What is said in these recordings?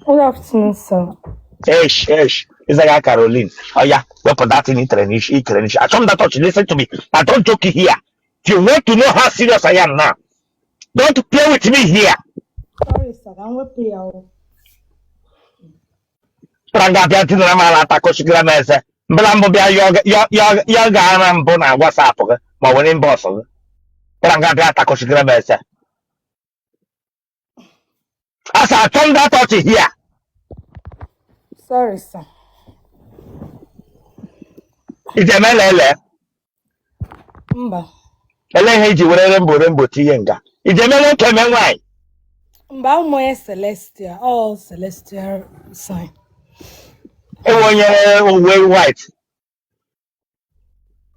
Good afternoon, sir. Esh, esh, ịzaga Caroline. Oya, wepụ that thing itere n'isi, ikere n'isi. Achọ m that touch. Listen to me. I don't joke here. If you want to know how serious I am now, don't play with me here. Sorry, sir. Ka m wepụ ya o. Tara nga bịa tinara m ala atakọchigara m eze. Mbela mbụ bịa yọ gaa na mbụ na WhatsApp gị ma ọ were inbox gị. Tara nga bịa atakọchigara m eze. As I turn that touch here. Sorry, sir. Iji eme lele. Mba. Ele ihe iji were rembo rembo tinye nga. Iji eme nwoke eme nwaanyị. Mba, abụ m onye Celestial. All Celestial sign. Ewe onye uwe white.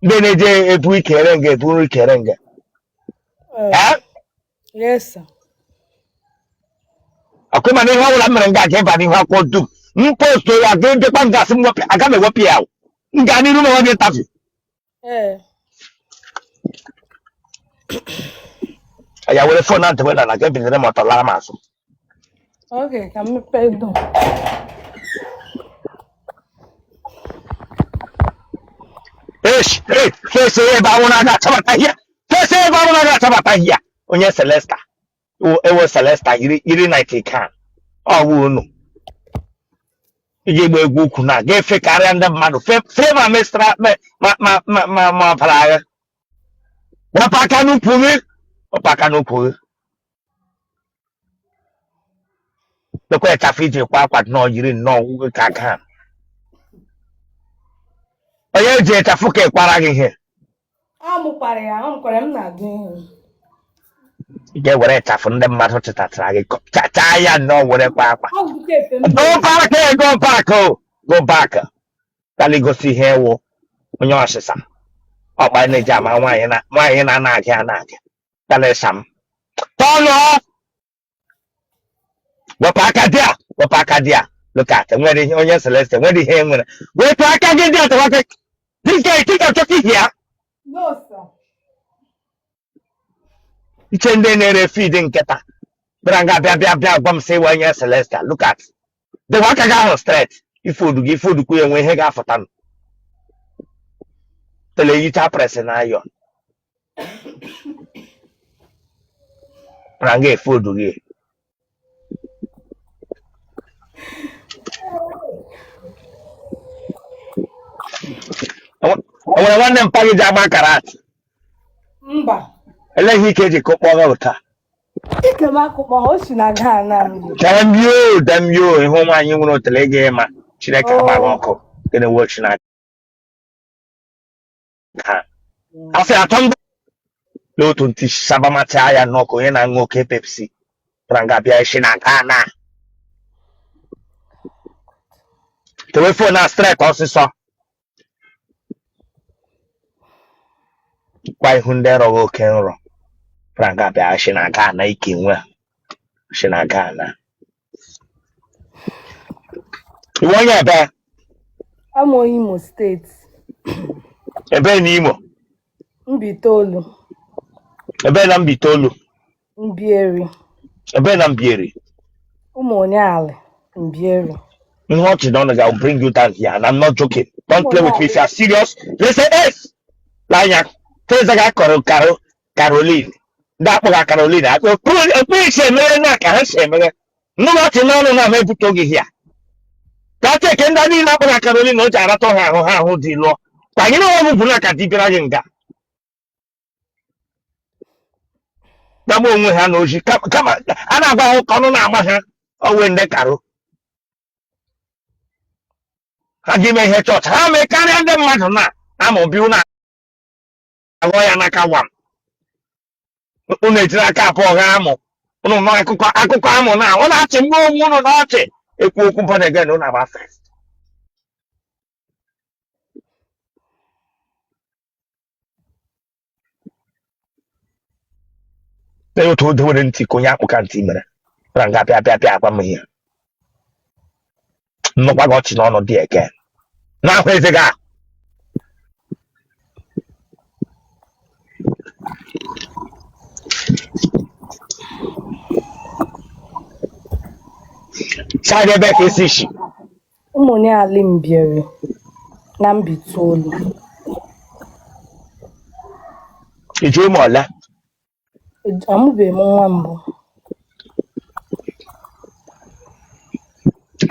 Ndị na-eje ebu ikere nga ebu nri kere nga. Eh? Yes, sir. Ọkụ mana ihe ọbụla m mere nga ga ịba n'ihu akwụkwọ dum. M post ya ga edekwa nga asị m wepụ aga m ewepụ ya. M gaa n'iru ma nwe gị interview. Ee. Ya were phone na ntị na ga ebinyere m ọtọ lara m azụ. Okay, ka m mepee door. Esh, hey, fesa ebe anwụ na-aga achabata here. Fesa ebe anwụ na-aga achabata here. Onye Celesta. Ewo Celesta yiri yiri 90 kan. Ọ wụ unu. Iji gba egwu ukwu na ga-efe karịa ndị mmadụ. Fe ma mestra ma ma ma ma ma ọbara agha. Wepụ aka n'ukwu gị. Wepụ aka n'ukwu gị. Lekwa ịchafụ iji kwa akwa nnọọ yiri nnọọ gị ka kan. Onye ji ịchafụ ka ịkwara gị ihe. Amụkwara ya, amụkwara m na-agụ ihe. Ị ga-ewere ịchafụ ndị mmadụ chịtatara gị chachaa ya nnọọ were kwa akwa. Ọ bụkwa efe m Go na-eyi. back, eh, go back, oh. Go back. Kali gosi ihe wụ onye ọsịsa. Ọkpa na-eji ama nwaanyị na nwaanyị na-anaghị anaghị. Kalịsa m. Tọnụ! Wepụ aka dị a, wepụ aka dị a. Look at, nwere ihe onye Celeste, nwere ihe nwere. Wepụ aka gị dị a, tọwa aka. This guy think I'm talking here. No, sir. Iche ndị na-ere feed nkịta. Bịara nga bịa bịa bịa gwa m sị ịwa onye Celeste. Look at. Dewe aka gị ahụ straight. Ifodu gị ifodu kwu enwe ihe ga-afụta m. Tele yicha press na ayọn. Bịara nga efodu gị. O nwere nwanne mpa gị ji agba karate. Mba. Ele ihe ike ji kụkpọ gị ụta. Ike m akụkpọ o si na Ghana m dị. Damn you, damn you. Ịhụ nwaanyị nwere otele gị ịma. Chineke agba gị Oh. ọkụ. Gịnị wụ Chineke ha? Afọ atọ ndị n'otu ntị sabamacha ya nnọọ ka onye na-aṅụ oke Pepsi. Bịara nga bịa isi na Ghana. Tewe phone na straight ọsịsọ. Kwa ihu ndị rọghị oke nrọ. Bịara nga bịa isi na Ghana ike nwe. Isi na Ghana. Iwe onye ebe? Amụ onye Imo Steeti. Ebe n'Imo? Mbaitolu. Ebe na Mbaitolu? Mbieri. Ebe na Mbieri? Ụmụonyeali Mbieri. Ihe ọchị n'ọnụ gị, I will bring you down here and I'm not joking. Don't play with me if you are serious. Listen, yes. N'anya, Teza ga kọrọ Karo Caroline. Ndị akpọga Caroline, akpọ ekpe isi emeghe na ka ha si emeghe. Nnụnụ ọchị n'ọnụ na ama ebute oge here. Ka cheke ndị niile akpọga Caroline o ji aratọ ha ahụ ha ahụ dị lụọ. Ka anyị na onwe m bụ na ka di bịara gị nga. Gagba onwe ha n'ozi kama a na-agwa ha ka ọnụ na-agba ha onwe ndị karo. Ha ji ime ihe chọọchị ha mee karịa ndị mmadụ na amụbi unu aghọ ya n'aka wam unu ejiri aka abụọ gha amụ unu nọ akụkọ akụkọ amụ na ọ na-achị mgbe onwe unu na-achị ekwu okwu born again unu agba first. Lee otu o dewere ntị ka onye akpụka ntị mere bịara nga bịa bịa bịa agwa m ihe nnukwa gị ọchị n'ọnụ dị eke n'ahụ eze gị a. Side ebe ka esi shi? Ụmụnne Alimbieri na Mbaitoli. Iji ụmụ ole? Amụbeghị m nwa mbụ.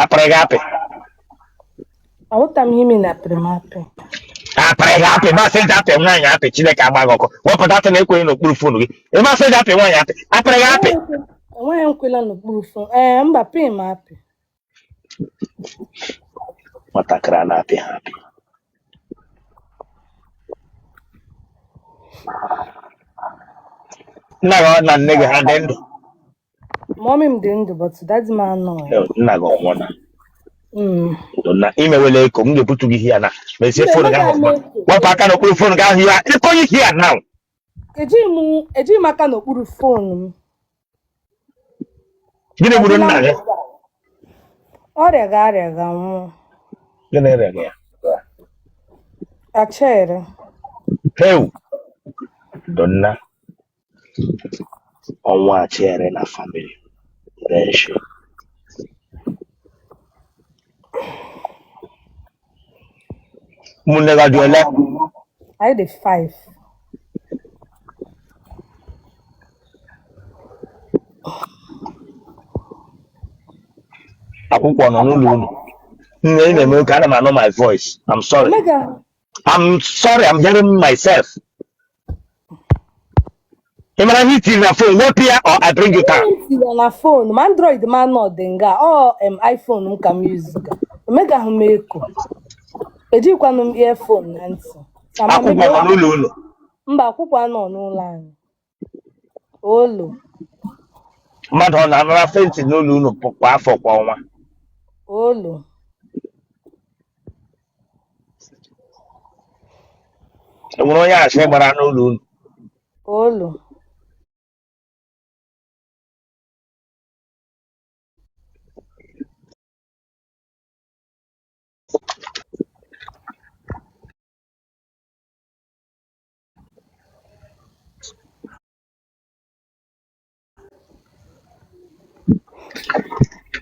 Apịrị gị apị? Aghọta m ihe ime na apịrị m apị. Apịrị gị apị, masị eji apị nwaanyị apị. Chineke agba gị ọkụ. Wepụta atị na ekweghị n'okpuru phone gị. Ịmasị eji apị nwaanyị apị, apịrị gị apị? Enweghị m kwela n'okpuru phone. Ee, mba, pị m apị. Nwatakịrị a na-apị ha apị. Nna gị na nne gị ha dị ndụ? Mommy m dị ndụ, but daddy m anọghị. Nna gị ọ nwụọla? Mm. Na imewele eko m ga-ebutu gị here na mezie Mba, phone gị ahụ enweghị m ọfụma. eko. Wepụ aka n'okpuru phone gị ahụ ya ịkọnye here now. Ejighị m aka n'okpuru phone m. Gịnị gburu Adịla nna m gị? Ọrịa ga-arịa ga nwụọ. Gịnị rịa ya? Achere. Heu, donna, ọnwụ achere na family nwere nshi. Ụmụnne gị dị ole? Anyị dị 5. Akwụkwọ nọ n'ụlọ unu? Nne, ị na-eme oke, ana m anụ my voice. I'm sorry. Omega. I'm sorry, I'm hearing myself. Ị mara ihe itiri na phone? Wepụ ya or I bring you down. Ihe m tinye na phone ma Android ma nọ dị nga ọ em iPhone m ka m use ga. Omega ahụ m eko. Ejikwanụ m earphone na ntị. Ama Akwụkwọ maybe nọ n'ụlọ unu? Mba, akwụkwọ anọ n'ụlọ anyị. Olo. Mmadụ ọ na-anara fainting n'ụlọ unu kwa afọ, kwa ọnwa? Olo. Enwere onye ashị gbara n'ụlọ unu? Olo.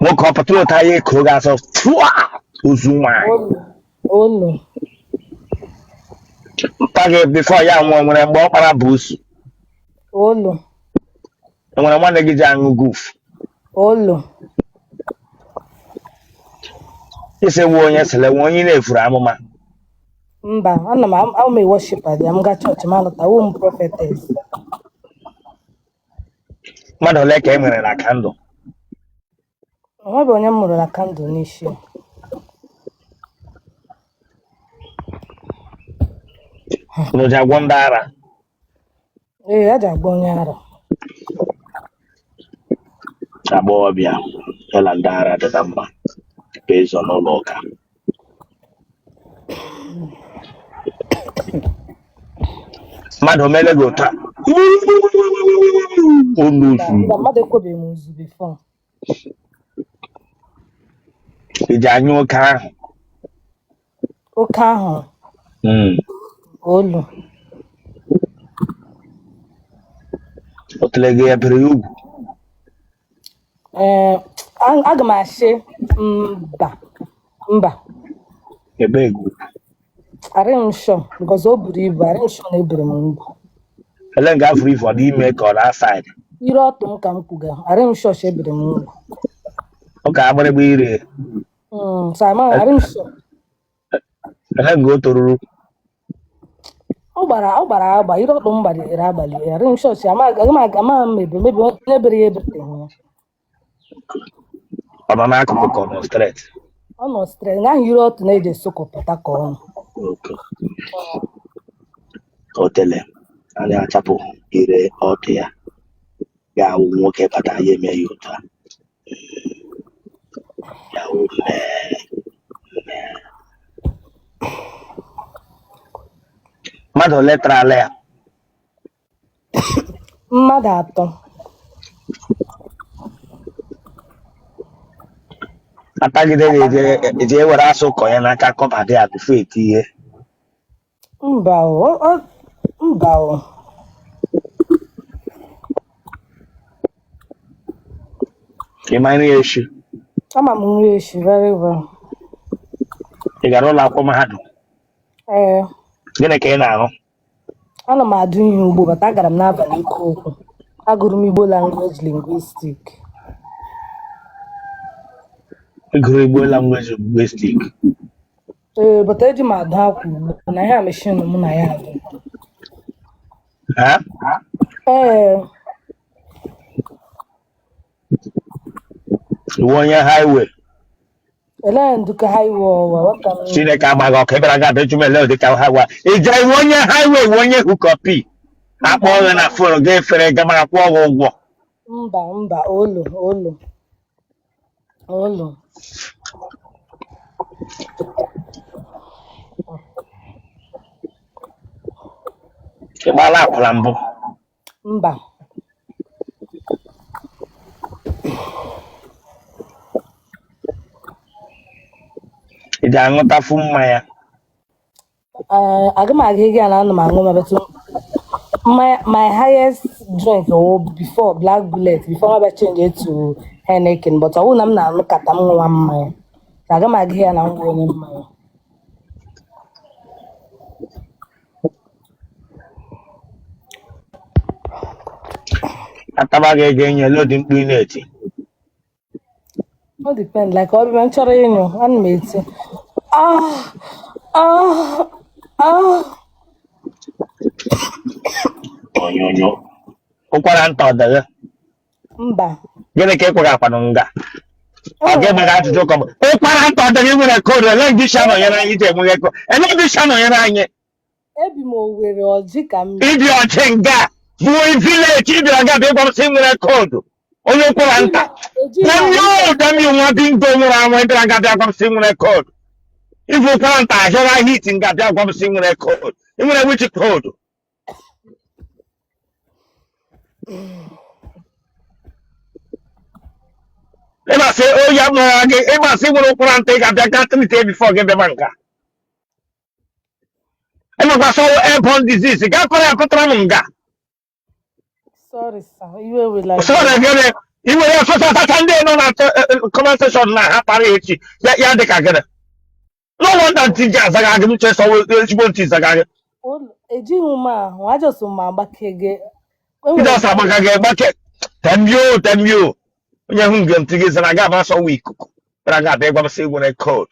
Nwoke ọ pụtara ụta ya eko gị asọ fụa ozu nwaanyị? Olo. Olo. Mpa gị before ya nwụọ, nwere mgbe ọ kpara busu? Olo. Enwere nwanne gị ji aṅụ guf? Olo. Isi nwe onye sịrị nwe onye ị na-efuru amụma? Mba, ana m ama worshiper dị m ga chọọchị m alọta wụ m prophetess. Mmadụ ole ka e nwere na candle? Onwebe onye m mụrụ na candle n'isi ya. Unu ji agwọ ndị ara? Ee, a ji agba onye ara. Agbọghọbịa ya na ndị ara dị na mma based on ụlọ ụka. Mmadụ omele gị otu a olu? Mba, mba, mmadụ ekwebeghị m uzu before. Iji anya oke ahụ? Oke ahụ? Olu. Otele gị ebere ya ugwu? Ee, aga m asị mba, mba. Ebe gị ugwu? Arị m sure because o buru ibu. Arị m sure na ebere m ugwu. Ele nga afọ ifo dị ime ka ọ na outside? Ire ọtụ m ka m kwuga. Arị m sure sị ebere m ugwu. Ọ ka agbịrịgba ire? So arị m sure. Ele nga o toruru? Ọ gbara agba. Ire ọtụ m gbaliri agbali. Arị m sure sị ama ama m ebe mebi onye bere ya ebeteghị ya. Ọ nọ n'akụkụ ka ọ nọ straight? Ọ nọ straight nga ahụ ire ọtụ na-eji esokọpụta ka ọ nọ. Okay. Otele a na-achapụ ire ọtụ ya ga-awụ nwoke bata ya eme ya otu a ya wụ mee mee. Mmadụ ole tara ala ya? Mmadụ atọ. Atagide ya eje ewere asụ kọ ya n'aka kọba dị ya before eti ihe? Mba o, mba o. Ị ma nri echi? Ama m nri eshi very well. Ị gara ụlọ akwụkwọ mahadum? Ee. Gịnị ka ị na-arụ? Ana m adụ ihe ugbo, but agara m n'abalị ikwu okwu. Agụrụ m Igbo language linguistic. Ị gụrụ Igbo language linguistic? Ee, but eji m adụ akwa ugbo na ihe a machine m na ya adụ. Ha? Ee. Ị wụ onye highway? Elee nduka highway ọwa wata m. Chineke agbaghị ọkụ ịbịara ga abịa jụm ele ụdị ka highway ị je iwe onye highway, iwe onye hookup akpọ gị na phone gị efere gamara kwụọ gị ụgwọ. Mba, mba, olo olo olo. Ị gbaala akwụla mbụ? Mba. Ị ji aṅụtafu mmanya? Ee, aga m aga ego ya na ana m aṅụ ma, but my highest drink wụ before Black Bullet, before m abịa change it to Heineken, but ọ bụrụ na m na-aṅụ kata m ṅụwa mmanya, aga m aga ya na ngwa onye mmanya. Ataba gị ego enye ele ụdị mkpu ị na-eti? O depend, like ọ bịa m chọrọ ịnyụ, ana m eti ah ah ah. Onyonyo ụkwara nta ọ dịghị? Mba. Gịnị ka ị kwara akwanụ nga ọ ga-emeghe ajụjụ ka ọ bụ ụkwara nta ọ dịghị nwere code ele ndị sha nọnyere anyị ji enweghị ego ele ndị sha nọnyere anyị. Ebi m Owerri Ọjị ka m bi. Ịdị ọchị nga bụ village ị bịara ga bịa gwa m sị nwere code onye ụkwara nta. Ejighị m damn you, damn you, nwa bingo nwụrụ anwụ ị bịara nga bịa gwa m sị nwere code ibu ụkwara nta ahịọra hit nga bịa gwa m sị nwere code ị nwere which code? Ịmasị oyi amụrụ gị ịmasị nwere ụkwara nta ị ga-abịa gaa treat before gị bịaba nka enwekwa sọ airborne disease gaa kọrọ ya pụtara m nga. Sorry sir, iwe wela gị. Sọrọ gịnị ị nwere ọsọsọ ndị nọ na comment section na ha kpara echi ya ya dị ka gịnị? No wonder ntị ji azaga gị uche sọ ezigbo ntị zaga gị. Ejighị m ahụ ajọsụ m agbake gị. Ndị ọsọ agbaka gị agbake. Damn you, damn you, onye hụ nge ntị gị zara ga ama sọwa ikuku bịara ga abịa gwa m sị nwere code.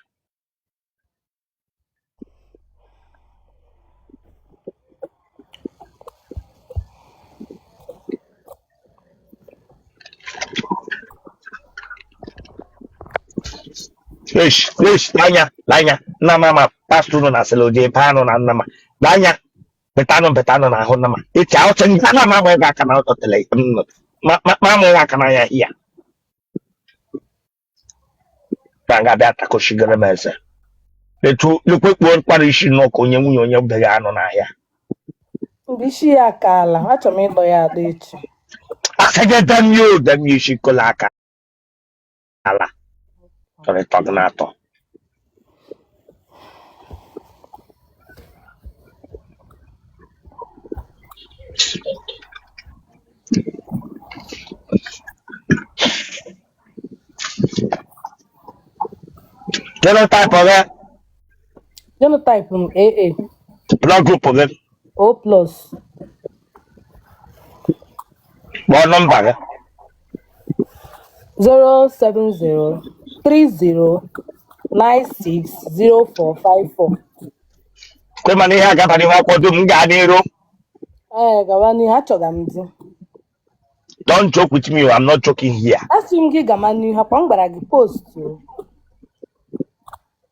Eish, eish, l'anya, l'anya, nna mama, pastọ unu na asịrị oji ebe anụ na nna ma, l'anya, betanụ betanụ na ahụ nna ma, echi ahụcha ndị ana m amụ aka na ọtọtele, ma ma amụ aka n'anya hia. Ka nga bịa takoshigere m eze. Etu lekwe kpuo mkpara isi nnọọ ka onye nwunye onye beghị anụ n'ahịa. Mgbe isi ya akaala, achọrọ m ịdọ ya adọ echi. Asị gị damn you, damn you, isi kola aka ala. Chọrọ ịtọ gị na-atọ. Genotype gị? Genotype m AA. Blood group gị? O plus. Kpọọ nọmba gị. 07030960454. Kwe mana ihe agaba n'ihu akwụkwọ dum m gaa n'iru. Ee, gawa n'ihu, achọga m di. Don't joke with me, I'm not joking here. Asị m gị gama n'ihu, akwa m gwara gị post o.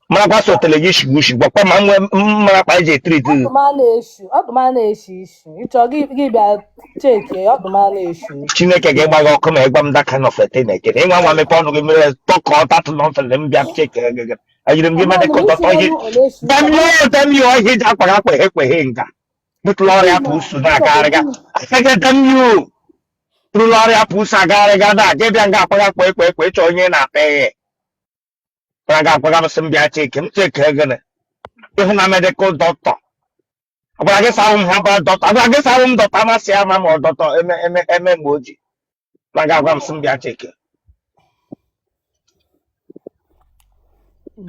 Marakwa sọ tele gị shigbu shigbu gwakwa ma nwe mara kpa eji etreat gị. Ọdụ m a na-eshi, ọdụ m a na-eshi ishi. Ị chọọ gị gị bịa checkie, ọdụ m a na-eshi ishi. Chineke ga-ịgba gị ọkụ ma ịgwa m that kind of a thing again. Ịnwa nwa mepe ọnụ gị mere tọkọ that nonsense m bịa check gị gị. Ejiri m gị Ama m medical isi doctor ihe. ọnụ ọ na-eshi isi. Damn you, damn you, ihe ji akwa gị akwa ekweghị nga. Bụtụla ọrịa pusu na-agagharịga. Asị gị damn you. Tụrụla ọrịa pusu agagharịga na gị bịa nga akwa gị akwa ekwe ekwe ịchọ onye na-akpa ihe. Gwara gị agwa gị sị m bịa check m check gịnị? Ịhụ na medical doctor. Agwara gị sarụ m ha bara doctor. Agwara gị sarụ m doctor amasị ama ma ọ doctor eme eme eme mgbe o ji. Gwara gị agwa m sị m bịa check. Come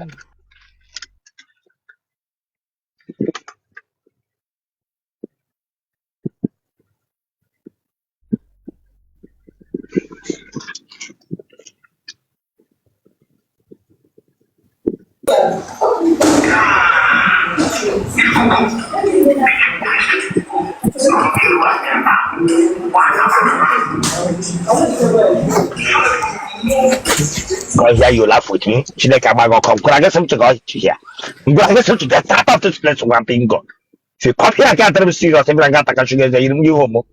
here, you laugh with me. Chineke agba gị ọkụ. Gwara gị sị m chịga ọchị ya. Gwara gị sị m chịga start off this place one bingo. Si come here, get them serious. Ebe nga ataka shuga eze yiri m ihe homo.